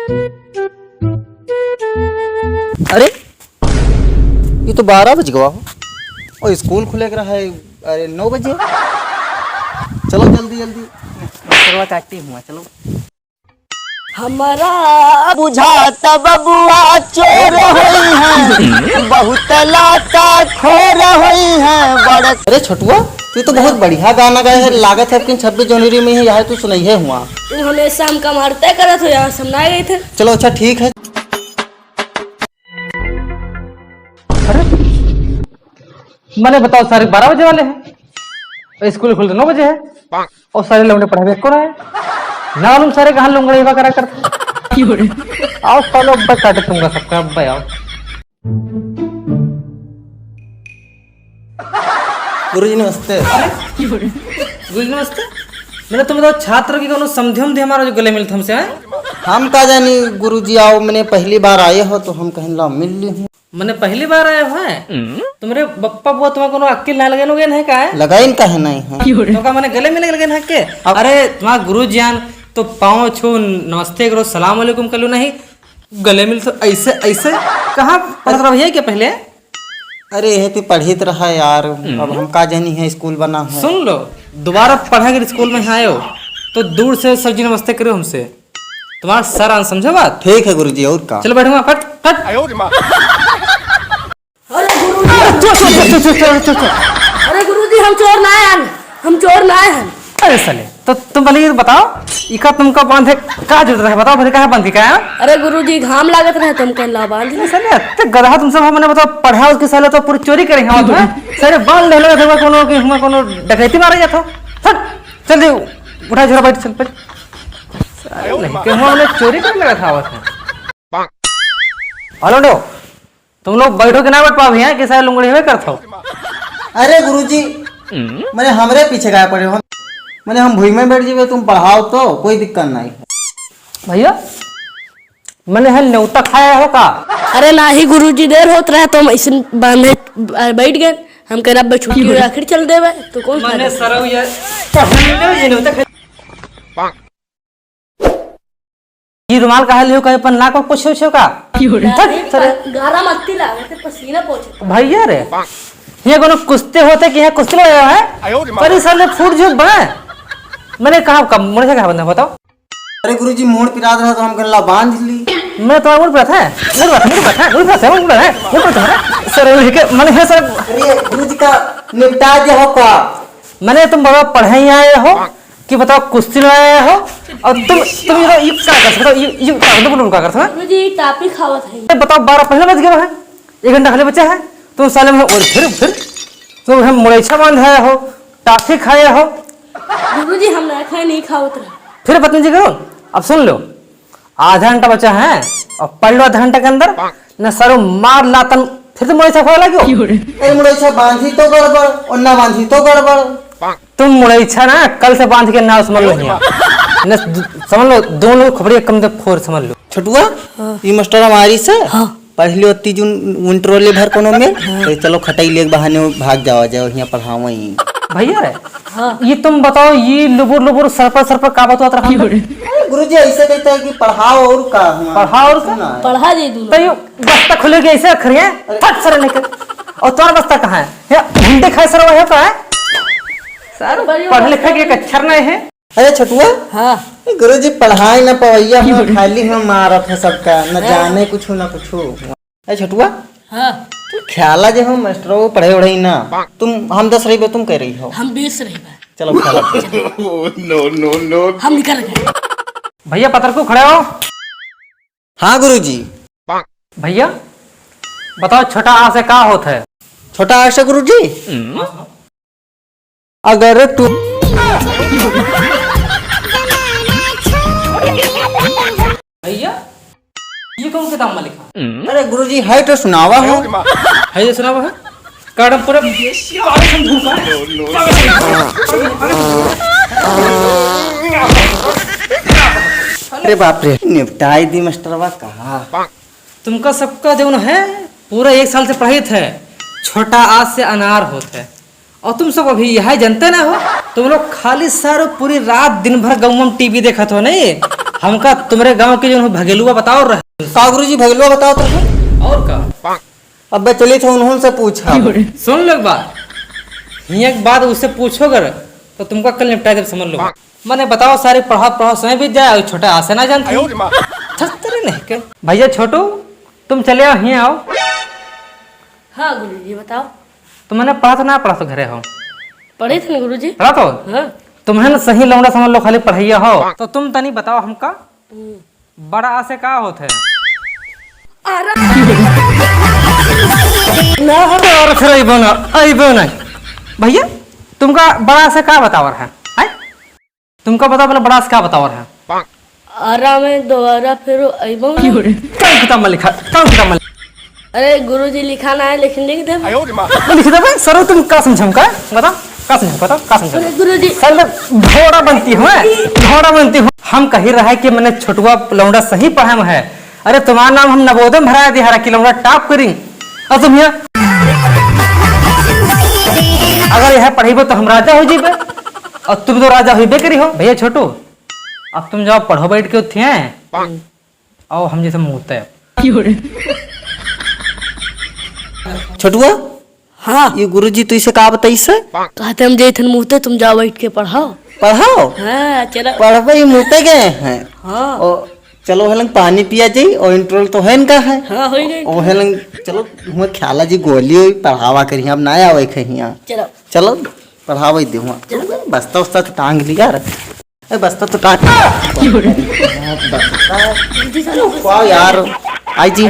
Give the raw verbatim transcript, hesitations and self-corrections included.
अरे, ये तो बारह बज गवा हो। और स्कूल खुले के रहा है, अरे, नौ बजे। चलो जल्दी जल्दी, मास्टरवा काटी हुआ, चलो। हमरा बुझात बबुआ चोर होई हैं, बहुत लाता खोर होई हैं, बड़ अरे छोटुआ, तू तो बहुत बढ़िया गाना गाए है, लागत है कि छब्बीस जनवरी में ही यह तू सुनइहे हुआ। तू हमेशा हमका मारते करत हो, यहाँ से हम ना गए थे। चलो अच्छा ठीक है। अरे, मने बताओ, सारे बारह बजे वाले हैं, स्कूल खुलते नौ बजे है, और सारे लौंडे पढ़ाई को रहे हैं। ना मालूम सारे कहाँ लुंगड़ेवा करा करते। आओ सालो, अब्बा काटे तुमका सबका, अब्बा आओ। गुरुजी नमस्ते। गुरुजी नमस्ते। मैंने तुम बताओ, छात्र की कोनो समझे उमझे हमारा जो गले मिलत हमसे, हैं? हम का जानी गुरुजी, आओ, मैंने पहली बार आए हो तो हम कहन ला मिल ली हूँ। मने पहली बार आए हो, हैं? हम्म। तुम्हरे बप्पा बुआ तुम्हें कोनो अक्किल ना लगे लोगे नहीं का है? लगाइन का है नहीं है? तो का मने गले मिले लगे हैं के? अब अरे तुम्हारा गुरु जान तो पाँव छू, नमस्ते करो, सलाम अलैकुम कर लो नहीं, गले मिल तो ऐसे, ऐसे कहाँ पढ़त रहा भैया क्या पहले? अरे यह तो पढ़ित रहा यार, अब हम का जानी है स्कूल बना है। सुन लो, दोबारा पढ़ा के स्कूल में आए हो तो दूर से सर जी नमस्ते करो हमसे। तुम्हारा सर आन, समझो बात? ठीक है गुरुजी, और का? चलो बैठो वहाँ, फट, फट। अरे गुरुजी, चुप, चुप, चुप। अरे गुरुजी, हम चोर ना आए हन, हम चोर ना आए हन। अरे साले, तो तुम पहले ये बताओ, इका तुमका बांधे का जरूरत है? बताओ, भले काहे बांधी का है? अरे गुरुजी, घाम लागत रहे, तुम कहला बांध ले। अरे साले, अत्ते गधा तुम सब, मैंने बताओ, पढ़ा उसके साले तो पूरी चोरी करे हैं, हैं? सारे बांध ले लो, देखो कोनो कि हुआ कोनो डकैती मारा जाता। फट, चल दे, उठा झोला, बैठ, चल, बैठ। साले, नहीं, के हुआ उन्हें चोरी करने लगा था, आवत है। हेलो, तुम लोग बैठो के ना बैठ पावे हैं, कि सारे लुंगड़ी में करत हो। अरे गुरुजी, मने हमरे पीछे काहे पड़े हो? मने हम भुई में बैठ जीवे, तुम पढ़ाओ तो कोई दिक्कत नहीं है। भैया, मने है न्योता खाया हो का? अरे नाही गुरुजी, देर होत रहे तो हम ऐसे बांधे बैठ गए। हम कह रहा छुट्टी हो, आखिर चल देवे तो कौन मने खाएगा? सरऊ ये पहले ये न्योता खा- ये रुमाल काहे लियो, कहीं पर नाक को पोछे उछे का? क्यों रे? धत, सर। गारा मत्ती लागे, तेरे पसीना पोछे। भैया रे, ये कोनो कुश्ती होते कि यहाँ कुश्ती लगा है? आयो रे माँ। पर इस साले फूट जो बने। मैंने कहा, कब मुड़े से कहा बंदा बताओ? अरे गुरुजी, मूड़ पिरात रहा तो हम गल्ला बांध ली। मैं तो मूड़ पिरात है, मूड़ पिरात है, मूड़ पिरात है, मूड़ पिरात है, मूड़ पिरात है। सर, ये के, मैंने है सर। अरे गुरुजी का निपटा दिया हो का? मैंने तुम बाबा पढ़े ही आए हो कि बताओ कुश्ती लड़ाया हो और तुम, तुम ये, ये क्या कर सकते हो? ये, ये क्या, बोलो, बोलो, क्या कर सकते हो? गुरुजी, टाफी खावत है। ये बताओ, बारह पहले बज गया है, एक घंटा खाली बचा है, तुम साले में और फिर, फिर तुम हम मुरैछा बांध आया हो, टाफी खाया हो। गुरुजी, हम ना खाए, नहीं खावत रहे। फिर बदतमीजी करो, अब सुन लो, आधा घंटा बचा है और पढ़ लो आधा घंटा के अंदर, न सरो मार लातन, फिर तुम मुरैछा खोला क्यों? अरे मुरैछा बांधी तो गड़बड़ और ना बांधी तो गड़बड़। तुम मुरैछा ना कल से बांध के ना समझ लो हियाँ। न द-, समझ लो दोनों खोपड़ी एक कम दे फोर समझ लो। छोटुआ, हाँ। ई मास्टर हमारी से हाँ। पढ़ लियो तीजू इंटरवल भर कोनो में, हाँ। तो चलो खटाई ले के बहाने भाग जावा जाओ, हियाँ पढ़ावई। भैया रे, हाँ। ये तुम बताओ, ये लुबुर लुबुर सरपर सरपर का बतवत रहा? अरे गुरुजी ऐसे कहता है कि पढ़ाओ और का हुआ? पढ़ाओ और का? सुना है। पढ़ा दे दूँ। तो ये बस्ता खुले के ऐसे रख रहे हैं, अरे। फट सर निकल। और तुम्हारा बस्ता कहाँ है? ये भुंडे खाए सर वही का है? सर, बड़ी पढ़ लिखा के एक अक्षर नहीं है। अरे छोटुआ, हाँ। ये गुरुजी पढ़ाई ना पवैया हो, खाली हम मारत है सबका, न हाँ। जाने कुछ ना कुछ। अरे छोटुआ, हाँ। तू ख्याला जे हो मास्टर वो पढ़े उढ़े ना, तुम हम दस रही बे, तुम कह रही हो। हम बीस रही बे। चलो ख्याला। नो, नो, नो। हम निकल गए। भैया पत्थर को खड़े हो। हाँ गुरुजी। भैया बताओ, छोटा आ से का होत है? छोटा आ से गुरुजी? अगर तू भैया, ये कौन किताब में लिखा? अरे गुरुजी, है तो सुनावा हो। है ये सुनावा है? काटम पूरा अरे बाप रे, निपटाई दी मास्टरवा कहा। तुमका सबका जौन है, पूरा एक साल से पढ़ाई थे, छोटा आ से अनार होत है। और तुम सब अभी यह जनते ना हो, तुम लोग खाली सारो पूरी रात दिन भर गाँव में टीवी देखत हो, नहीं? हमका तुम्हरे गाँव के जौन भगेलुआ बताओ रहे। का गुरुजी, भगेलुआ बताओ तो? और का? अबे चली थे उन्होंने से पूछा। सुन लो एक बात, हियाँ एक बात उससे पूछो अगर, तो तुमका कल निपटा देब, समझ लो। मने बताओ, सारी पढ़ा पढ़ा समय बीत जाए और छोटा आसे ना जानते। छस्तरी नहीं के। भैया छोटू, तुम चले आओ, हियाँ आओ। हाँ गुरुजी, बताओ। तुमने पढ़ा तो ना पढ़ा तो घरे हो? पढ़े थे ना गुरुजी। पढ़ा तो? हाँ। तुम्हें ना सही लौंडा समझ लो, खाली पढ़ैया हो। तो तुम तनी बताओ हमका, हम्म। बड़ा आ से का होत है? अरे। ना। अरे फिर अइबो ना, अइबो ना। भैया, तुमका बड़ा आ से का बतावर है? हैं? तुमका बताओ पहले, बड़ा आ से का बतावर है? अरा में दोबारा फिर अइबो ना। कौन किताब में लिखा? कौन किताब में लिखा? अरे गुरुजी, लिखा ना है, लेकिन लिख दे। तो लिख दे भाई, सर, तुम का समझम का? बताओ, का समझम? बताओ, का समझम? अरे गुरुजी। सर, मैं घोड़ा बनती हूँ, मैं घोड़ा बनती हूँ। हम कही रहा है कि मैंने छोटुआ लौंडा सही पढ़ा में है। अरे तुम्हारा नाम हम नवोदय में भरा दिया है कि लौंडा टॉप करी। और तुम यहाँ अगर यह पढ़ेबो तो हम राजा हो जीबे। और तुम तो राजा होइबे करी हो। भैया छोटू, अब तुम जाओ पढ़ो बैठ के उठिए। आओ हम जैसे मुँहते। छोटुआ, हाँ। ये गुरुजी तू इसे का बताइस? कहते हम जैथन मुँहते, तुम जाओ बैठ के पढ़ो। पढ़ो? हाँ, चलो। पढ़बे ही मुँहते गए हैं। हाँ। ओ, चलो हेलंग पानी पिया जाई और इंटरवल तो है इनका है। हाँ, हो गई। ओ हेलंग, चलो हुआ ख्याला जी गोली हुई पढ़ावा करिया, अब ना आवे कहिया। चलो। चलो, पढ़ावे दे हुआ। चलो। बस्ता उस्ता तो टांग लिया रे। ए, बस्ता तो टांग। बस्ता। वाह यार, आई जी।